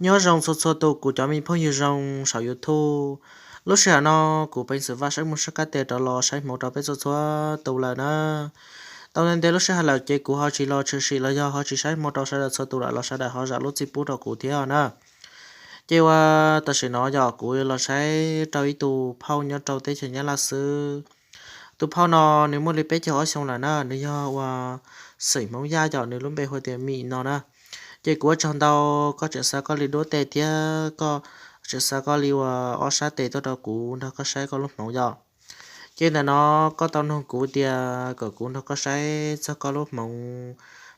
Nyob zoo txhua txhua tus kuv cov me phooj ywg zoo saum YouTube. Lub sij hawm no kuv Peev Xwm Vaj saib mus saib kab tes rov los saib hmoov rau peb txhua txhua tus lawm na. Tau ntev ntev lub sij hawm lawm ces kuv ho tsis los tshwm sim los yog ho tsis saib hmoov rau sawv daws txhua tus lawm los sawv daws ho zam lub txim pub rau kuv thiab na. Ces ua tam sim no yog kuv los saib rau ib tug phauj nyob rau teb chaws Nyab Laj xwb. Tus phauj no nws muaj li peb caug ob xyoo lawm na, nws yog ua xeem Hmoob Yaj yom, nws lub npe hu tias Mim no na. Ces kuv ua tsaug ntau koj tseem xa koj li duab tes thiab koj tseem xa koj li ua ob sab tes tuaj rau kuv nrog koj saib koj lub hmoov yom. Ces ntawm no koj tau nug kuv tias kom kuv nrog koj saib txog koj lub hmoov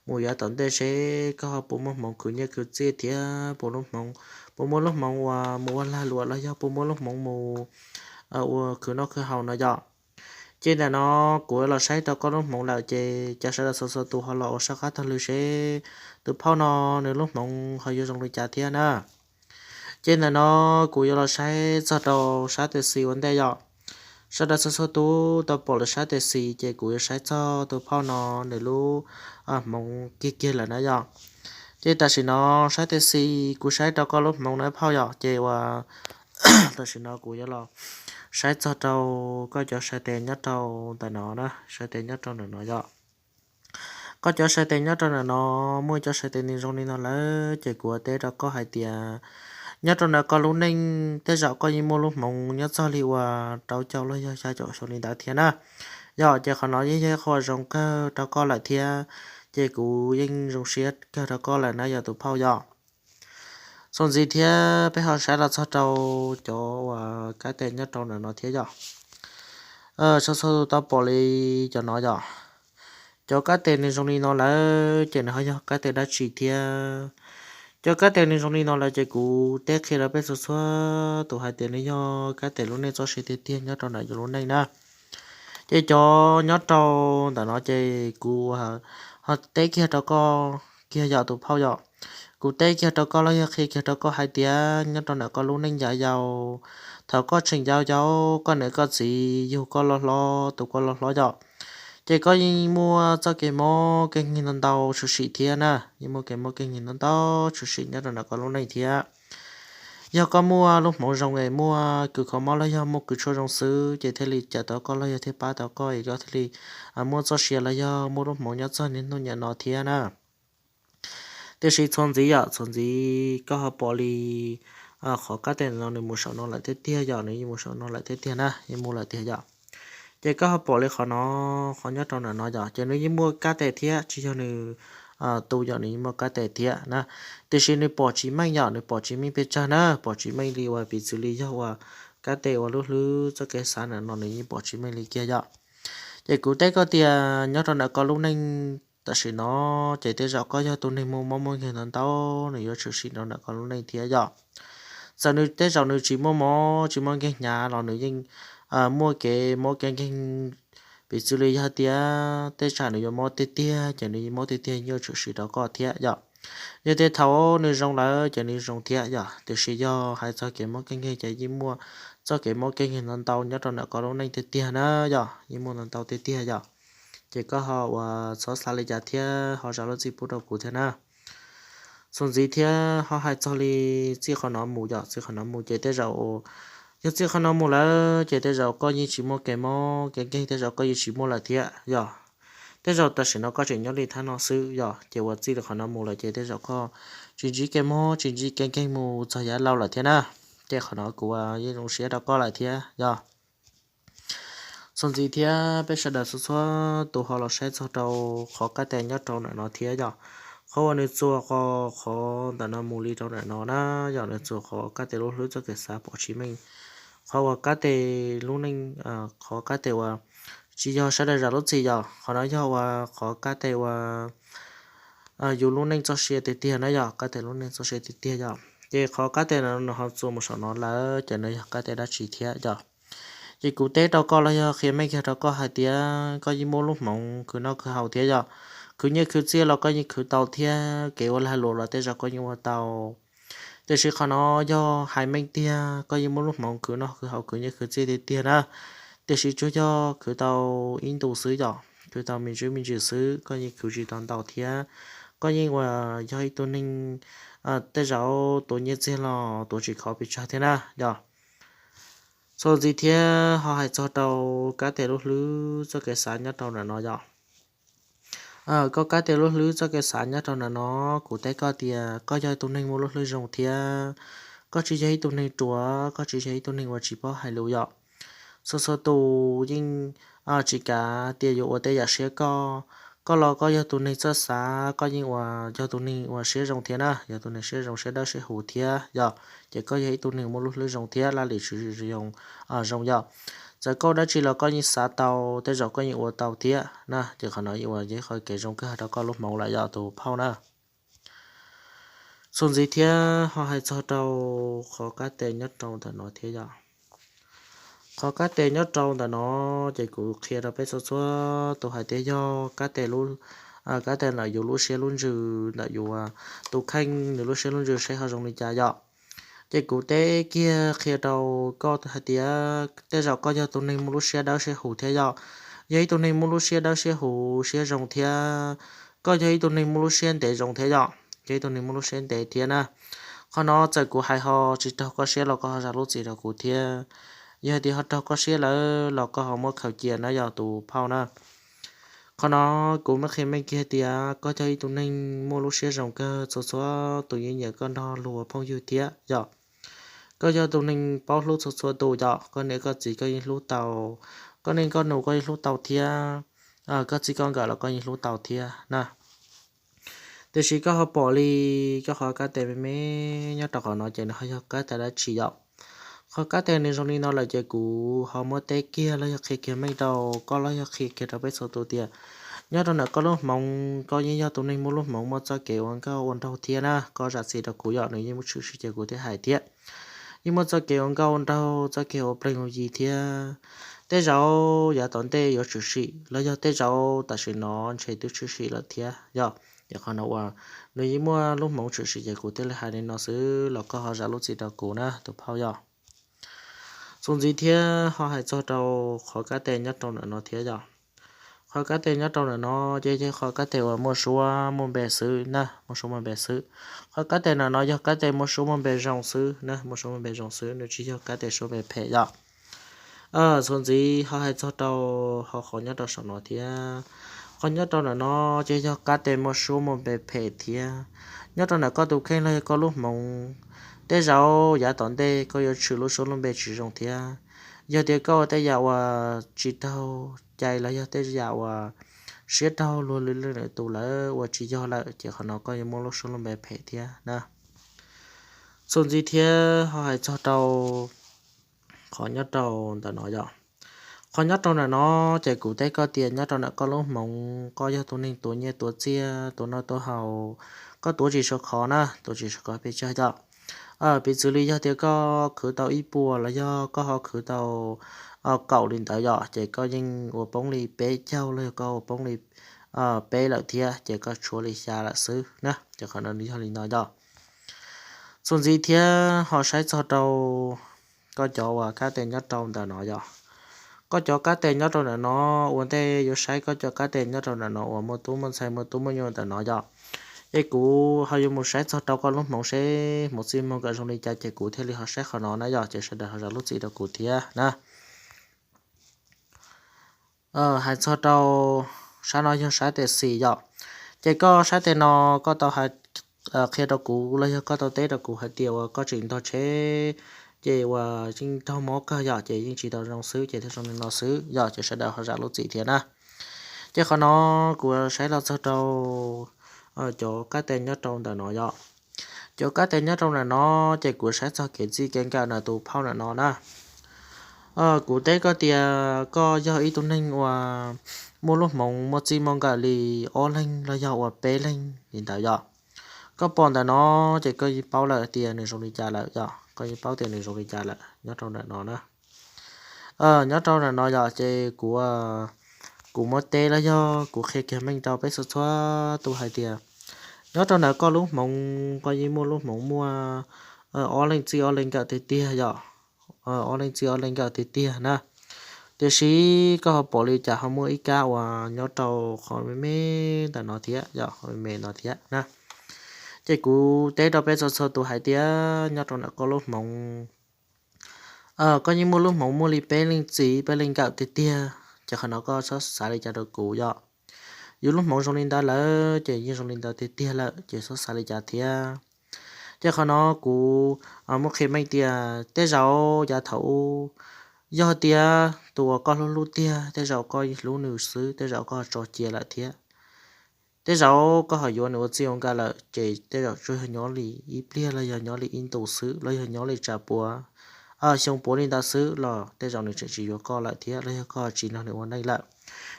mus yav tom ntej seb koj ho puas muaj hmoov khwv nyiaj khwv txiaj thiab puas lub hmoov, puas muaj lub hmoov uas mus ua lag luam los yog puas muaj lub hmoov mus ua khwv noj khwv haus no yom. Ces ntawm no kuv los saib rau koj lub hmoov lawm ces cas sawv daws txhua txhua tus ho los ua soj qab taug lw seb tus phauj no nws lub hmoov ho yuav zoo li cas thiab na. Ces ntawm no kuv yuav los saib txog rau sab tes xis ua ntej yom. Sawv daws txhua txhua tus tau pom lawm sab tes xis ces kuv yuav saib txog tus phauj no nws lub hmoov kiag kiag lawm na yom. Ces tam sim no sab tes xis kuv saib rau koj lub hmoov na phauj yom, ces ua tam sim no kuv yuav los saib txog rau koj cov sai tes nyob rau ntawm no na, sai tes nyob rau ntawm no yom. Koj cov sai tes nyob rau ntawm no muaj cov sai tes nws zoo li no lawm ces kuv teb rau koj hais tias nyob rau ntawm koj lub neej tej zaum koj yeej muaj lub hmoov nyob txog li uas rau caum los yog xya caum xyoo li ntawd thiab na. Yog ces qhov no yeej yog qhov zoo kawg rau koj lawm thiab, ces kuv yeej zoo siab kawg rau koj lawm na yog tus phauj yom. Txuas ntxiv thiab peb ho saib los txog rau cov uas kab tes nyob rau ntawm no thiab yom. Txhua txhua tus tau pom li cov no yom. Cov kab tes nws zoo li no lawm ces nws ho yog kab tes dab tsi thiab? Cov kab tes nws zoo li no lawm ces kuv teb qhia rau peb txhua txhua tus hais tias nws yog kab tes lub neej txoj sia tiag tiag nyob rau ntawm yus lub neej na. Ces cov nyob rau ntawm no ces kuv ho teb kiag rau koj kiag yom tus phauj yom. Kuv teb kiag rau koj los yog qhia kiag rau koj hais tias nyob rau ntawm koj lub neej yav yau, thaum koj tseem yau yau, koj niam koj txiv yug koj los hlob tu koj los hlob yom, ces koj yeej muaj txoj kev mob kev nkeeg ntau ntau tshwm sim thiab na, yeej muaj kev mob kev nkeeg ntau ntau tshwm sim nyob rau ntawm koj lub neej thiab. Yog koj muaj lub hmoov zoo es muaj kws kho mob los yog muaj kws tshuaj zoo xwb ces thiaj li cawm tau koj los yog thiaj pab tau koj es koj thiaj li muaj txoj sia los yog muaj lub hmoov nyob txog niaj hnub niam no thiab na. Tiam sis txhua ntxiv yom, txhua ntxiv koj ho pom li qhov kab tes no nws mus saum no lawm tiag tiag yom, nws yeej mus saum no lawm tiag tiag na, yeej mus lawm tiag yom. Ces koj ho pom li qhov no, qhov nyob rau ntawm no yom, ces nws yeej muaj kab tes thiab, tsis yog nws tu yom, nws yeej muaj kab tes thiab na. Tiam sis nws pom tsis meej yom, nws pom tsis meej pes tsawg na, pom tsis meej li uas piv txwv li yog uas kab tes uas lub hlwb txoj kev xav ntawm no nws yeej pom tsis meej li kiag yom. Ces kuv teb koj tias nyob rau ntawm koj lub neej tam sim no ces tej zaum koj yog tus neeg muaj mob muaj nkeeg ntau ntau, nws yuav tshwm sim rau ntawm koj lub neej thiab yom. Txawm nws tej zaum nws tsis muaj mob tsis muaj nkeeg hnyav los nws yeej muaj kev mob kev nkeeg, piv txwv li yog tias tej tsam nws yuav mob tiag tiag ces nws yeej mob tiag tiag yeej yuav tshwm sim rau koj thiab yom. Yog tias thaum nws zoo lawm ces nws zoo thiab yom, tiam sis yog hais txog kev mob kev nkeeg ces yeej muaj txoj kev mob kev nkeeg ntau ntau nyob rau ntawm koj lub neej tiag tiag na yom, yeej muaj ntau ntau tiag tiag yom. Ces koj ho uas txhob xav li cas thiab ho zam lub txim pub rau kuv thiab na. Txuas ntxiv thiab ho hais txog li txij qhov no mus yom, txij qhov no mus ces tej zaum, yog txij qhov no mus lawm ces tej zaum koj yeej tsis muaj kev mob kev nkeeg, tej zaum koj yeej tsis muaj lawm thiab yom. Tej zaum tam sim no koj tseem nyob li thaj no xwb yom, ces uas txij li qhov no mus lawm ces tej zaum koj tsis ntsib kev mob tsis ntsib kev nkeeg mus txog yav laus lawm thiab na. Ces qhov no kuv yeej zoo siab rau koj lawm thiab yom. Txuas ntxiv thiab peb sawv daws txhua txhua tus ho los saib txog rau qhov kab tes nyob rau ntawm no thiab yom. Qhov uas nws txuas qhov ntawm no mus li rau ntawm no na, yog nws txuas qhov kab tes lub hlwb txoj kev xav pom tsis meej. Qhov uas kab tes lub neej, qhov kab tes uas tsis yog sawv daws zam lub txim yom, qhov no yog uas qhov kab tes uas yus lub neej txoj sia tiag tiag na yom, kab tes lub neej txoj sia tiag tiag yom. Ces qhov kab tes no nws ho txuas mus saum no lawm ces nws yog kab tes dab tsi thiab yom. Ces kuv teb rau koj los yog qhia meej kiag rau koj hais tias koj yeej muaj lub hmoov khwv noj khwv haus thiab yom, khwv nyiaj khwv txiaj los koj yeej khwv tau thiab, kev ua lag luam los tej zaum koj yeej ua tau. Tiam sis qhov no yog hais meej tiag, koj yeej muaj lub hmoov khwv noj khwv haus khwv nyiaj khwv txiaj tiag tiag na, tiam sis tsuas yog khwv tau ib ntus xwb yom, khwv tau me ntsis me ntsis xwb, koj yeej khwv tsis tau ntau thiab. koj yeej uas yog ib tug neeg tej zaum tuav nyiaj txiag los tuav tsis khov pes tsawg thiab na yog. Txuas ntxiv thiab ho hais txog rau kab tes lub hlwb txoj kev xav nyob rau ntawm no yog. Koj kab tes lub hlwb txoj kev xav nyob rau ntawm no, kuv teb koj tias koj yog ib tug neeg muaj lub hlwb zoo thiab koj tsis yog ib tug neeg ruam, koj tsis yog ib tug neeg uas tsis paub hais lus yom. Txhua txhua tus yeej tsis kav tias yuav ua tej yam siab koj. Koj los koj yog tus neeg txawj xav, koj yeej uas yog tus neeg uas siab zoo thiab na, yog tus neeg siab zoo siab dawb siab huv thiab yog, ces koj yog ib tug neeg muaj lub hlwb zoo thiab laj lim tswv zoo yog. Txawm koj ua dab tsi los koj yeej xav tau, tej zaum koj yeej ua tau thiab na, ces qhov no yeej ua yog qhov kev zoo kawg rau koj lub hmoov lawm yog tus phauj na. Txuas ntxiv thiab ho hais txog rau qhov kab tes nyob rau ntawm no thiab yog. Qhov kab tes nyob rau ntawm no ces kuv qhia rau peb txhua txhua tus hais tias yog kab tes, kab tes ntawm yus lub siab lub ntsws ntawm yus tus kheej nws lub siab lub ntsws saib ho zoo li cas yom. Ces kuv teb kiag qhia rau koj hais tias tej zaum koj yog tus neeg muaj lub siab dawb siab huv thiab yom. Yog ib tug neeg muaj lub siab dawb siab huv siab zoo thiab koj yog ib tug neeg muaj lub siab ntev zoo thiab yom, yog ib tug neeg muaj lub siab ntev thiab na. Qhov no txawm kuv hais ho tsis raug koj siab los koj ho zam lub txim rau kuv thiab. Yog tias ho raug koj siab lawm los koj ho muab khaws cia na yog tus phauj na. Qhov no kuv muab qhia meej kiag tias koj yog ib tug neeg muaj lub siab zoo kawg, txhua txhua tus yeej nyiam koj nrog luag ua phooj ywg thiab yom. Koj yog tus neeg paub hlub txhua txhua tus yom, koj niam koj txiv koj yeej hlub tau, koj niam koj nus koj yeej hlub tau thiab, koj txij koj nkawm los koj yeej hlub tau thiab na. Tiam sis koj ho pom li koj qhov kab tes me me nyob rau qhov no ces nws ho yog kab tes dab tsi yom? Qhov kab tes nws zoo li no lawm ces kuv ho muab teb kiag los yog qhia kiag meej rau koj los yog qhia kiag rau peb txhua tus tias nyob rau ntawm koj lub hmoov, koj yeej yog tus neeg muaj lub hmoov muaj txoj kev ua nkauj ua nraug thiab na. Koj zam txim rau kuv yom, nws yeej muaj tshwm sim ces kuv thiaj hais thiab. Yeej muaj txoj kev ua nkauj ua nraug, txoj kev ua plees ua yi thiab. Tej zaum yav tom ntej yuav tshwm sim los yog tej zaum tam sim no ntshe twb tshwm sim lawm thiab yom. Ces qhov no uas nws yeej muaj lub hmoov tshwm sim ces kuv thiaj li hais li no xwb los koj ho zam lub txim rau kuv na tus phauj yom. Txuas ntxiv thiab ho hais txog rau qhov kab tes nyob rau ntawm no thiab yom. Qhov kab tes nyob rau ntawm no ces yog qhov kab tes uas muaj suab muaj npe xwb na, muaj suab muaj npe xwb. Qhov kab tes ntawm no yog kab tes muaj suab muaj npe zoo xwb na, muaj suab muaj npe zoo xwb, nws tsis yog kab tes suab npe phem yom. Txuas ntxiv ho hais txog rau ho qhov nyob rau saum no thiab. Qhov nyob rau ntawm no ces yog kab tes muaj suab muaj npe phem thiab. Nyob rau ntawm koj tus kheej los yog koj lub hmoov, tej zaum yav tom ntej koj yuav tshwm lub suab lub npe tsis zoo thiab. Yog tias koj ua tej yam uas tsis raug cai los yog tej yam uas siab raug luag lwm leej lwm tus lawm uas tsis yog lawm ces qhov no koj yuav muaj lub suab lub npe phem thiab na. Txuas ntxiv thiab ho hais txog rau qhov nyob rau ntawm no yom. Qhov nyob rau ntawm no ces kuv teb koj tias nyob rau ntawm koj lub hmoov koj yog tus neeg tuav nyiaj tuav txiaj tuav noj tuav haus, koj tuav tsis sav khov na, tuav tsis sav khov pes tsawg yom. Piv txwv li yog tias koj khwv tau ib puas los yog koj ho khwv tau kaum li ntawd yom, ces koj yeej ua poob li peb caug los yog koj ua poob li peb lawm thiab ces koj tshuav li xya lawm xwb na, ces qhov no nws yog li no yom. Txuas ntxiv thiab ho saib txog rau koj cov uas kab tes nyob rau ntawm no yom. Koj cov kab tes nyob rau ntawm no, ua ntej yuav saib koj cov kab tes nyob rau ntawm no uas muaj tub muaj ntxhais muaj tub muaj nyuam ntawm no yom, ces kuv ho yuav mus saib txog rau koj lub hmoov seb hmoov txij hmoov nkawm zoo li cas ces kuv thiaj li ho saib qhov no na yom, ces sawv daws ho zam lub txim rau kuv thiab na. Hais txog rau sab no yog sab tes xis yom, ces koj sab tes no koj tau hais qhia rau kuv los yog koj tau teb rau kuv hais tias uas koj tseem ntog tsheb, ces uas yeej raug mob kawg yom, ces yeej tsis tau zoo xwb ces thiaj zoo li no xwb yom, ces sawv daws ho zam lub txim thiab na. Ces qhov no kuv saib los txog rau cov kab tes nyob rau ntawm no yom. Cov kab tes nyob rau ntawm no ces kuv saib txog kev txij kev nkawm ntawm tus phauj ntawm no na. Kuv teb koj tias koj yog ib tug neeg uas muaj lub hmoov muaj txij muaj nkawm li ob leeg los yog uas peb leeg li ntawd yom. Koj pom ntawm no ces koj yeej paub lawm tias nws zoo li cas lawm yom, koj yeej paub tias nws zoo li cas lawm nyob rau ntawm no na. Nyob rau ntawm no yom, ces kuv, kuv muab teb los yog kuv qhia kiag meej rau peb txhua txhua tus hais tias nyob rau ntawm koj lub hmoov, koj yeej muaj lub hmoov muaj ob leeg txij ob leeg nkawm tiag tiag yom. Ob leeg txij ob leeg nkawm tiag tiag na. Tiam sis koj ho pom li cas ho muaj ib kab uas nyob rau qhov me me ntawm no thiab, yog qhov me me no thiab na. Ces kuv teb rau peb txhua txhua tus hais tias nyob rau ntawm koj lub hmoov, koj yeej muaj lub hmoov muaj li peb leej txiv peb leej nkawm tiag tiag, ces qhov no koj txhob xav li cas rau kuv yom. Yus lub hmoov zoo li ntawd lawm ces yeej zoo li ntawd tiag tiag lawm, ces txhob xav li cas thiab. Ces qhov no kuv muab qhia meej tias tej zaum yav thaum ub, yog tias tus uas koj hlub hlub tiag, tej zaum koj hlub nws xwb, tej zaum koj tso cia lawm thiab. Tej zaum koj ho yuav nws ua txij ua nkawm lawm, ces tej zaum tsuas yog nyob li ib pliag los yog nyob li ib ntus xwb los yog nyob li tsam puav xyoo puav li ntawd xwb los tej zaum nws tseem tsis yuav koj lawm thiab los yog koj tsis nrog nws ua neej lawm.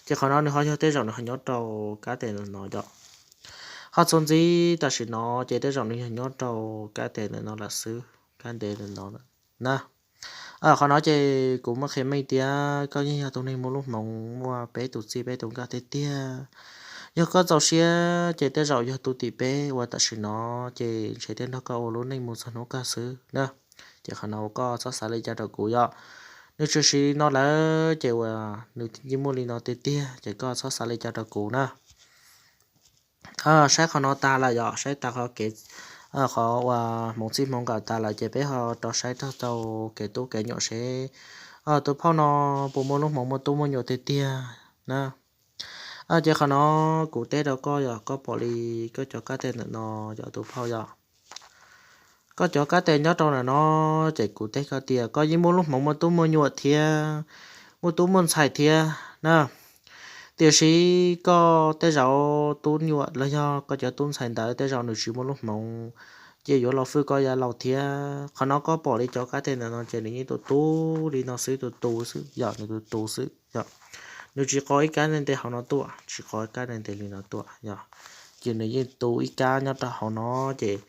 Ces qhov no nws ho yog tej zaum nws ho nyob rau kab tes ntawm no yom. Ho txuas ntxiv tam sim no ces tej zaum nws yog nyob rau kab tes ntawm no lawm xwb, kab tes ntawm no na. Qhov no ces kuv muab qhia meej tias koj yeej yog tus neeg muaj lub hmoov muaj peb tus txij peb tus nkawm tiag tiag. Yog koj txaus siab ces tej zaum yog tus tim peb uas tam sim no ces ntshe thiaj nrog koj ua lub neej mus txog hnub kawg xwb na. Ces qhov no koj txhob xav li cas rau kuv yom. Nws tshwm sim no lawm ces uas nws yeej muaj li no tiag tiag, ces koj txhob xav li cas rau kuv na. Saib qhov no tas lawm yom, saib tas qhov kev, qhov uas hmoov txij hmoov nkawm tas lawm ces peb ho rov saib rau kev tub kev nyuam seb tus phauj no puas muaj lub hmoov muaj tub muaj nyuam tiag tiag na. Ces qhov no kuv teb rau koj yom, koj pom li koj cov kab tes ntawm no yom tus phauj yom. Koj cov kab tes nyob rau ntawm no ces kuv teb koj tias koj yeej muaj lub hmoov muaj tub muaj nyuam thiab, muaj tub muaj ntxhais thiab na. Tiam sis koj tej zaum tub nyuam los yog koj cov tub ntxhais ntawd tej zaum nws tsis muaj lub hmoov, ces yuav los fwj koj yav laus thiab. Qhov no koj pom li cov kab tes ntawm no ces nws yeej tus tub li no xwb, tus tus xwb yom, nws tus tus xwb yom. Nws tsis qov ib kab ntev ntev hauv no tuaj, tsis qov ib kab ntev ntev li no tuaj yom. Ces nws yeej tu ib kab nyob rau hauv no, ces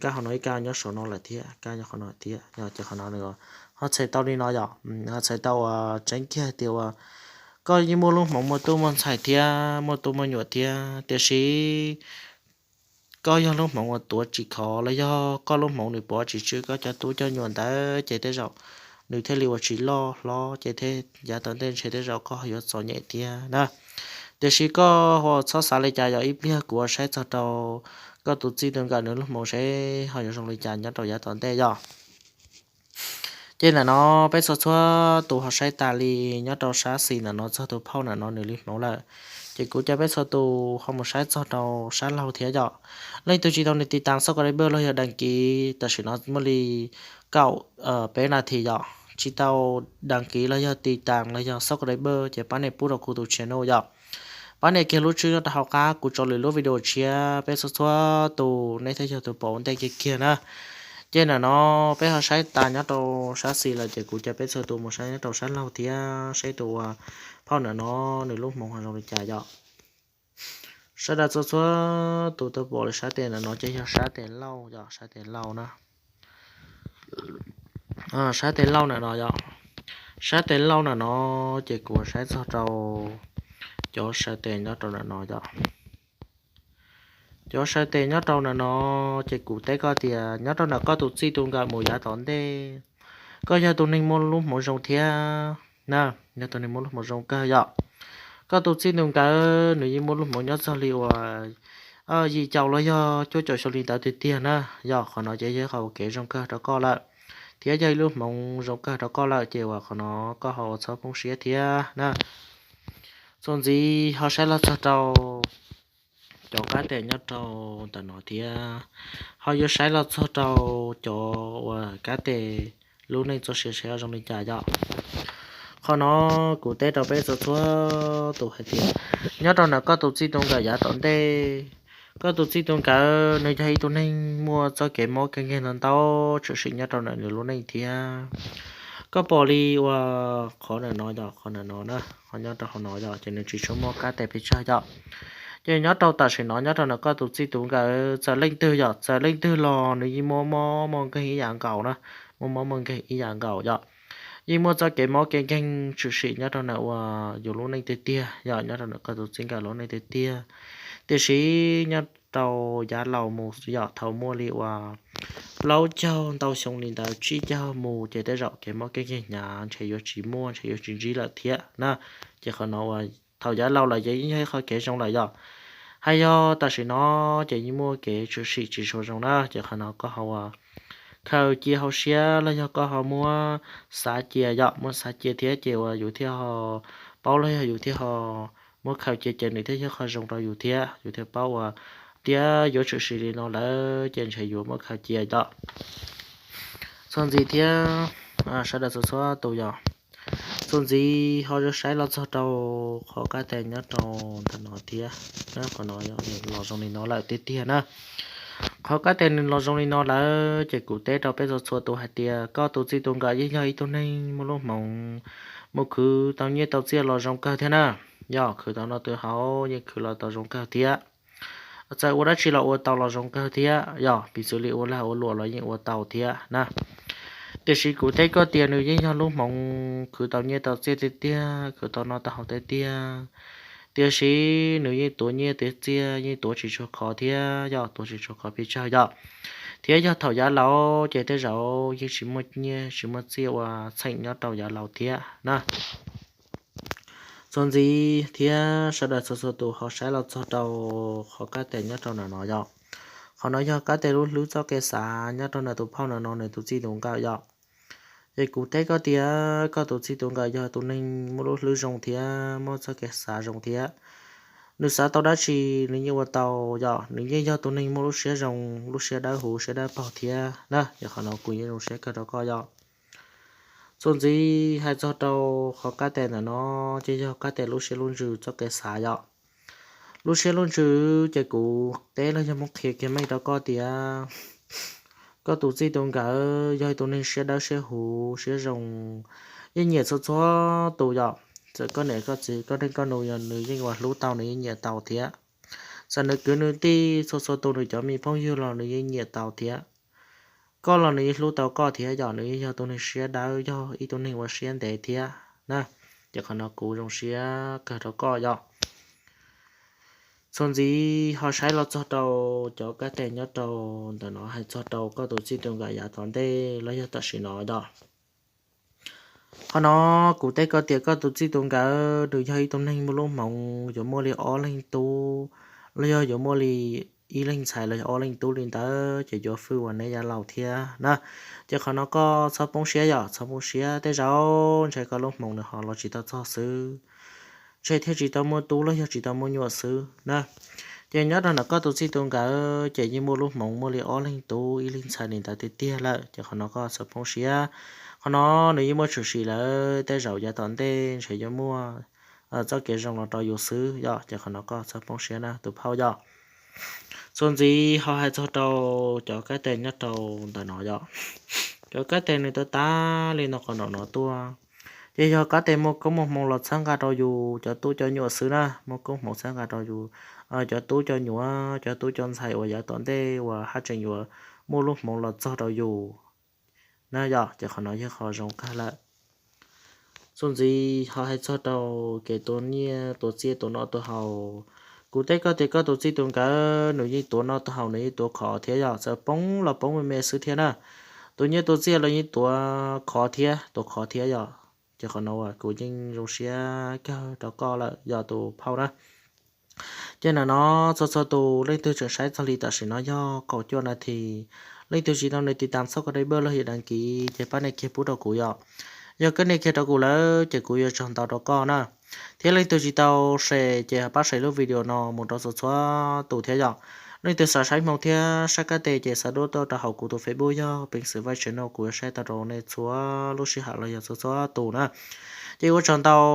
kab hauv no ib kab nyob saum no lawm thiab, kab nyob qhov no thiab yom. Ces qhov no nws ho txhais tau li no yom, ho txhais tau uas tseeb kiag tias uas koj yeej muaj lub hmoov muaj tub muaj ntxhais thiab, muaj tub muaj nyuam thiab, tiam sis koj yog lub hmoov uas tuav tsis khov los yog koj lub hmoov nws pov tsis tswj koj cov tub cov nyuam ntawd ces tej zaum nws thiaj li uas tsis loj hlob ces thiaj yav tom ntej ntshe tej zaum koj yuav txom nyem thiab na. Tiam sis koj ho txhob xav li cas yom, ib pliag kuv ho saib txog rau koj tus txij tus nkawm nws lub hmoov seb ho yuav zoo li cas nyob rau yav tom ntej yom. Ces ntawm no peb txhua txhua tus ho saib tas li nyob rau sab xis ntawm no txog tus phauj ntawm no nws li hmoov lawm. Ces kuv cov peb txhua tus ho mus saib txog rau sab laug thiab yom. Leej twg tsis tau nias tiv tas xab kos dai bej los yog đăng ký, tam sim no muaj li kaum peb nas this yom, tsis tau đăng ký los yog tiv tas los yog xab kos dai bej ces pab nias pub rau kuv tus channel yom. Pab nias kiag lub tswb nyob rau hauv qab, kuv tso lwm lub video tshiab peb txhua txhua tus nej thiaj yog tus pom ua ntej kiag kiag na. Ces ntawm no peb ho saib tas nyob rau sab xis lawm ces kuv cov peb txhua tus mus saib nyob rau sab laug thiab seb tus uas phauj ntawm no nws lub hmoov ho zoo li cas yom. Sawv daws txhua txhua tus tau pom li sab tes ntawm no ces yog sab tes lauj yom, sab tes lauj na. Sab tes lauj ntawm no yom, sab tes lauj ntawm no ces kuv saib txog rau cov sab tes nyob rau ntawm no yom. Cov sab tes nyob rau ntawm no ces kuv teb koj tias nyob rau ntawm koj tus txij tus nkawm mus yav tom ntej, koj yog tus neeg muaj lub hmoov zoo thiab na, yog tus neeg muaj lub hmoov zoo kawg yom. Koj tus txij tus nkawm nws yeej muaj lub hmoov nyob txog li uas yim caum los yog cuaj caum xyoo li ntawd tiag tiag na. Yog qhov no ces yog qhov kev zoo kawg rau koj lawm, thiab yog ib lub hmoov zoo kawg rau koj lawm ces uas qhov no koj ho ua txhob poob siab thiab na. Txuas ntxiv ho saib los txog rau cov kab tes nyob rau ntawm no thiab, ho yuav saib los txog rau cov uas kab tes lub neej txoj sia seb zoo li cas yom. Qhov no kuv teb rau peb txhua txhua tus hais tias nyob rau ntawm koj tus txij tus nkawm yav tom ntej, koj tus txij tus nkawm nws yog ib tug neeg muaj txoj kev mob kev nkeeg ntau ntau tshwm sim nyob rau ntawm nws lub neej thiab. Koj pom li uas qhov ntawm no yom, qhov ntawm no na, qhov nyob rau hauv no yom ces nws tsis tshua muaj kab tes pes tsawg yom. Ces nyob rau tam sim no nyob rau ntawm koj tus txij tus nkawm txawm leej twg yom, txawm leej twg los nws yeej muaj mob muaj nkeeg ib yam nkaus na, muaj mob muaj nkeeg ib yam nkaus yom. Yeej muaj txoj kev mob kev nkeeg tshwm sim nyob rau ntawm uas yus lub neej tiag tiag yom, nyob rau ntawm koj tus txij nkawm lub neej tiag tiag. Tiam sis nyob rau yav laus mus yom, thaum muaj li uas plaub caug ntau xyoo li ntawd tsib caug mus ces tej zaum kev mob kev nkeeg hnyav ntshe yuav tsis muaj, ntshe yuav tsis ntsib lawm thiab na. Ces qhov no uas thaum yav laus lawm ces yeej yog ib qho kev zoo lawm yom. Hais yog tam sim no ces yeej muaj kev tshwm sim tsis tshua zoo na, ces qhov no koj ho uas khaws cia hauv siab los yog koj ho muab xav cia yom, muab xav cia thiab ces uas yus thiaj ho paub los yog yus thiaj ho muab khaws cia ces nws thiaj yog qhov zoo rau yus thiab, yus thiaj paub uas tias yuav tshwm sim li no lawm ces ntshe yuav muab khaws cia yom. Txuas ntxiv thiab, sawv daws txhua txhua tus yom, txuas ntxiv ho yuav saib los txog rau qhov kab tes nyob rau ntawm no thiab. Qhov no los zoo li no lawm tiag tiag na. Qhov kab tes nws los zoo li no lawm ces kuv teb rau peb txhua txhua tus hais tias koj tus txij tus nkawm yeej yog ib tug neeg muaj lub hmoov mus khwv tau nyiaj tau txiaj los zoo kawg thiab na. Yog khwv tau noj tau haus yeej khwv los tau zoo kawg thiab. Txawm ua dab tsi los ua tau los zoo kawg thiab, yog piv txwv li ua lag ua luam los yeej ua tau thiab na. Tiam sis kuv teb koj tias nws yeej yog lub hmoov khwv tau nyiaj tau txiaj tiag tiag, khwv tau noj tau haus tiag tiag. Tiam sis nws yeej tuav nyiaj tuav txiaj yeej tuav tsis tshua khov thiab, yog tuav tsis tshua khov pes tsawg yom. Thiab yog thaum yav laus ces tej zaum yeej tsis muaj nyiaj tsis muaj txiaj ua txheem nyob rau yav laus thiab na. Txuas ntxiv thiab sawv daws txhua txhua tus ho saib los txog rau qhov kab tes nyob rau ntawm no yom. Qhov no yog kab tes lub hlwb txoj kev xav nyob rau ntawm tus phauj ntawm no nws tus txij tus nkawm yom. Ces kuv teb koj tias koj tus txij tus nkawm yog tus neeg muaj lub hlwb zoo thiab muaj txoj kev xav zoo thiab. Nws xav tau dab tsi nws yeej ua tau yom, nws yeej yog tus neeg muaj lub siab zoo, lub siab dawb huv siab dawb paug thiab na. Ces qhov no kuv yeej zoo siab kawg rau koj yom. Txuas ntxiv hais txog rau qhov kab tes ntawm no, ces yog kab tes lub siab lub ntsws txoj kev xav yom. Lub siab lub ntsws ces kuv teb los yog muab qhia kiag meej rau koj tias koj tus txij tus nkawm yog tus neeg siab dawb siab huv siab zoo, yeej nyiam txhua txhua tus yom. Txawm koj niam koj txiv koj neej koj nus yog nws yeej ua hlub tau nws yeej nyiam tau thiab. Txawm nws kwv nws tij txhua txhua tus nws cov me phooj ywg los nws yeej nyiam tau thiab. Koj los nws yeej hlub tau koj thiab yom, nws yeej yog tus neeg siab dawb yog ib tug neeg ua siab ntev thiab na. Ces qhov no kuv zoo siab kawg rau koj yom. Txuas ntxiv ho saib los txog rau cov kab tes nyob rau ntawm no hais txog rau koj tus txij tus nkawm yav tom ntej los yog tam sim no yom. Qhov no kuv teb koj tias koj tus txij tus nkawm nws yog ib tug neeg muaj lub hmoov yuav muaj li ob leeg tub los yog yuav muaj li ib leeg ntxhais los yog ob leeg tub li ntawd ces yuav fwj ua neb yav laus thiab na. Ces qhov no koj txhob poob siab yom, txhob poob siab, tej zaum ntshe koj lub hmoov nws ho los tsis tau txog xwb, ntshe thiaj tsis tau muaj tub los yog tsis tau muaj nyuam xwb na. Ces nyob rau ntawm koj tus txij tus nkawm ces yeej muaj lub hmoov muaj li ob leeg tub ib leeg ntxhais li ntawd tiag tiag lawm, ces qhov no koj txhob poob siab. Qhov no nws yeej muaj tshwm sim lawm, tej zaum yav tom ntej ntshe yuav muaj txoj kev zoo los rau yus xwb yom, ces qhov no koj txhob poob siab na tus phauj yom. Txuas ntxiv ho hais txog rau cov kab tes nyob rau ntawm no yom. Cov kab tes nws tuav tas li no qhov no no tuaj, ces yog kab tes muaj koob muaj hmoov los txhawb nqa rau yus cov tub cov nyuam xwb na, muaj koob hmoov txhawb nqa rau yus cov tub cov nyuam, cov tub cov ntxhais uas yav tom ntej uas haj tseem yuav muaj lub hmoov los txog rau yus na yom, ces qhov no yog qhov zoo kawg lawm. Txuas ntxiv ho hais txog rau kev tua nyiaj tua txiaj tua noj tua haus, kuv teb koj tias koj tus txij tus nkawm nws yeej tuav noj tuav haus nws yeej tuav khov thiab yom, txawm poob los poob me me xwb thiab na. Tus nyiaj tus txiaj los yeej tuav khov thiab, tuav khov thiab yom. Ces qhov no kuv yeej zoo siab kawg rau koj lawm yog tus phauj na. Ces ntawm no txhua txhua tus leej twg tseem saib txog li tam sim no yog kaum cuaj nas this, leej twg tsis tau nias tiv tam txhob ko dai bawj los yog đăng ký ces pab nias kiag pub rau kuv yom. Yog koj nias kiag rau kuv lawm ces kuv yuav tsaug ntau rau koj na. Thiab leej twg tsis tau share ces pab share lub video no mus rau txhua txhua tus thiab yom. Leej twg xav saib hmoo thiab saib kab tes ces xa duab tuaj rau hauv kuv tus Facebook yog Peev Xwm Vaj channel, kuv yuav saib tau rau nej txhua lub sij hawm los yog txhua txhua tus na. Ces ua tsaug ntau,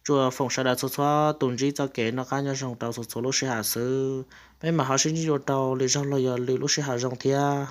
tsuas foom sawv daws txhua txhua tus ntsib txoj kev noj qab nyob zoo rau txhua txhua lub sij hawm xwb. Peb mam ho sib ntsib dua rau lwm zaug los yog lwm lub sij hawm zoo thiab.